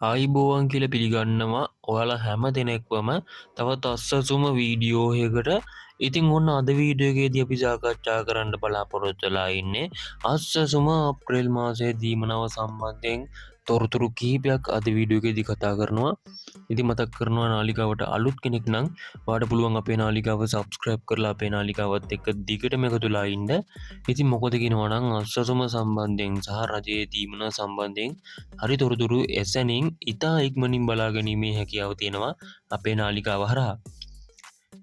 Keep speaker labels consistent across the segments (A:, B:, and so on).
A: ආයුබෝවන් කියලා පිළිගන්නවා ඔයාලා හැම දෙනෙක්වම තවත් අත්සසුම වීඩියෝ එකකට. ඉතින් ඔන්න අද වීඩියෝ එකේදී අපි සාකච්ඡා කරන්න බලාපොරොත්තු වෙලා ඉන්නේ අත්සසුම අප්‍රේල් මාසයේ දීමනාව සම්බන්ධයෙන් තොරතුරු කිහිපයක් අද වීඩියෝ එකේදී කතා කරනවා. ඉතින් මතක් කරනවා, නාලිකාවට අලුත් කෙනෙක් නම් ඔයාලට පුළුවන් අපේ නාලිකාව සබ්ස්ක්‍රයිබ් කරලා අපේ නාලිකාවත් එක්ක දිගටම එකතු වෙලා ඉන්න. ඉතින් මොකද කියනවා නම් අත්සසුම සම්බන්ධයෙන් සහ රජයේ දීමනා සම්බන්ධයෙන් හරි තොරතුරු එසැනින් ඉතා ඉක්මනින් බලා ගැනීමේ හැකියාව තියෙනවා අපේ නාලිකාව හරහා.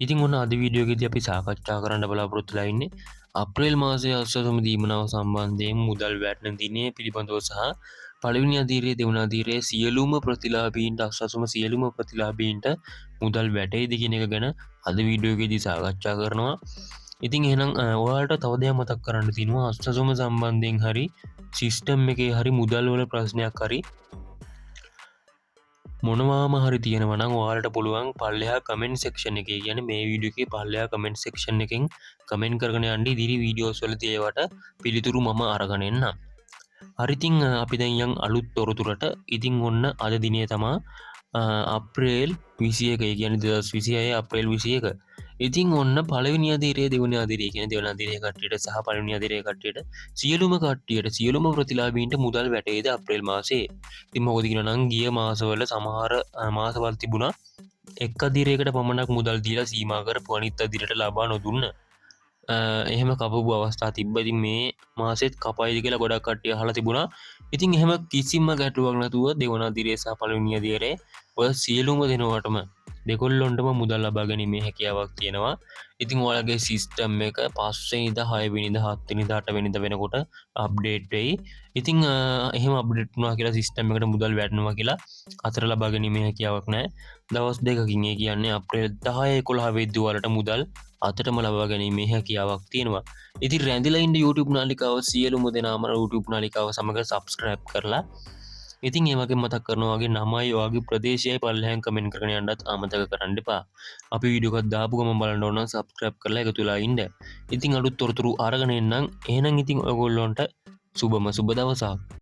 A: ඉතින් ඔන්න අද වීඩියෝ එකේදී අපි සාකච්ඡා කරන්න බලාපොරොත්තු වෙලා ඉන්නේ අප්‍රේල් මාසයේ අත්සසුම දීමනාව සම්බන්ධයෙන් මුදල් වැටෙන දිනය පිළිබඳව සහ පළවෙනි අදියරේ, දෙවන අදියරේ සියලුම ප්‍රතිලාභීන්ට, අත්සසුම සියලුම ප්‍රතිලාභීන්ට මුදල් වැටෙයිද කියන එක ගැන අද වීඩියෝ එකේදී සාකච්ඡා කරනවා. ඉතින් එහෙනම් ඔයාලට තව දෙයක් මතක් කරන්න තියෙනවා. අත්සසුම සම්බන්ධයෙන් හරි සිස්ටම් එකේ හරි මුදල් වල ප්‍රශ්නයක් හරි මොනවාම හරි තියෙනවා නම් ඔයාලට පුළුවන් පල්ලෙහා කමෙන්ට් සෙක්ෂන් එකේ, කියන්නේ මේ වීඩියෝ එකේ පල්ලෙහා කමෙන්ට් සෙක්ෂන් එකෙන් කමෙන්ට් කරගෙන යන්න. ඉදිරි වීඩියෝස් වලදී ඒවට පිළිතුරු මම අරගෙන එන්නම්. හරි, ඉතින් අපි දැන් යන් අලුත් තොරතුරට. ඉතින් ඔන්න අද දිනේ තමා අප්‍රේල් 21, ඒ කියන්නේ 2026 අප්‍රේල් 21. ඉතින් ඔන්න පළවෙනි අදියරේ, දෙවෙනි අදියරේ කියන්නේ දෙවන අදියරේ කට්ටියට සහ පළවෙනි අදියරේ කට්ටියට, සියලුම කට්ටියට, සියලුම ප්‍රතිලාභීන්ට මුදල් වැටේද අප්‍රේල් මාසේ? ඉතින් මොකද කියනවා නම් ගිය මාසවල සමහර මාසවල තිබුණා එක් අදියරයකට පමණක් මුදල් දීලා සීමා කරපු, අනිත් අදියරට ලබා නොදුන්න. එහෙම කපපු අවස්ථා තිබ්බ. ඉතින් මේ මාසෙත් කපයිද කියලා ගොඩක් කට්ටිය අහලා තිබුණා. ඉතින් එහෙම කිසිම ගැටලුවක් නැතුව දෙවන අදියරේ සහ පළවෙනි අදියරේ ඔය සියලුම දෙනාටම, දෙකොල්ලොන්ටම මුදල් ලබා ගැනීමේ හැකියාවක් තියෙනවා. ඉතින් ඔයාලගේ සිස්ටම් එක 5 වෙනිදා, 6 වෙනිදා, 7 වෙනිදා, 8 වෙනිදා වෙනකොට අප්ඩේට් වෙයි. ඉතින් එහෙම අප්ඩේට් වුණා කියලා සිස්ටම් එකට මුදල් වැටෙනවා කියලා අතර ලබා ගැනීමේ හැකියාවක් නැහැ. දවස් 2කින්, ඒ කියන්නේ අප්‍රේල් 10, 11 වෙද්දී ඔයාලට මුදල් අතටම ලබා ගැනීමේ හැකියාවක් තියෙනවා. ඉතින් රැඳිලා ඉන්න YouTube නාලිකාව, සියලුම දෙනාම YouTube නාලිකාව සමග සබ්ස්ක්‍රයිබ් කරලා. ඉතින් ඒ වගේම මතක් කරනවා වගේ නමයි ඔයාගේ ප්‍රදේශයයි පල්ලෙහාන් කමෙන්ට් කරගෙන යන්නත් අමතක කරන්න එපා. අපි වීඩියෝ එකක් දාපු ගමන් බලන්න ඕන නම් සබ්ස්ක්‍රයිබ් කරලා එකතු වෙලා ඉන්න. ඉතින් අලුත් තොරතුරු අරගෙන එන්නම්. එහෙනම් ඉතින් ඔයගොල්ලොන්ට සුබම සුබ දවසක්.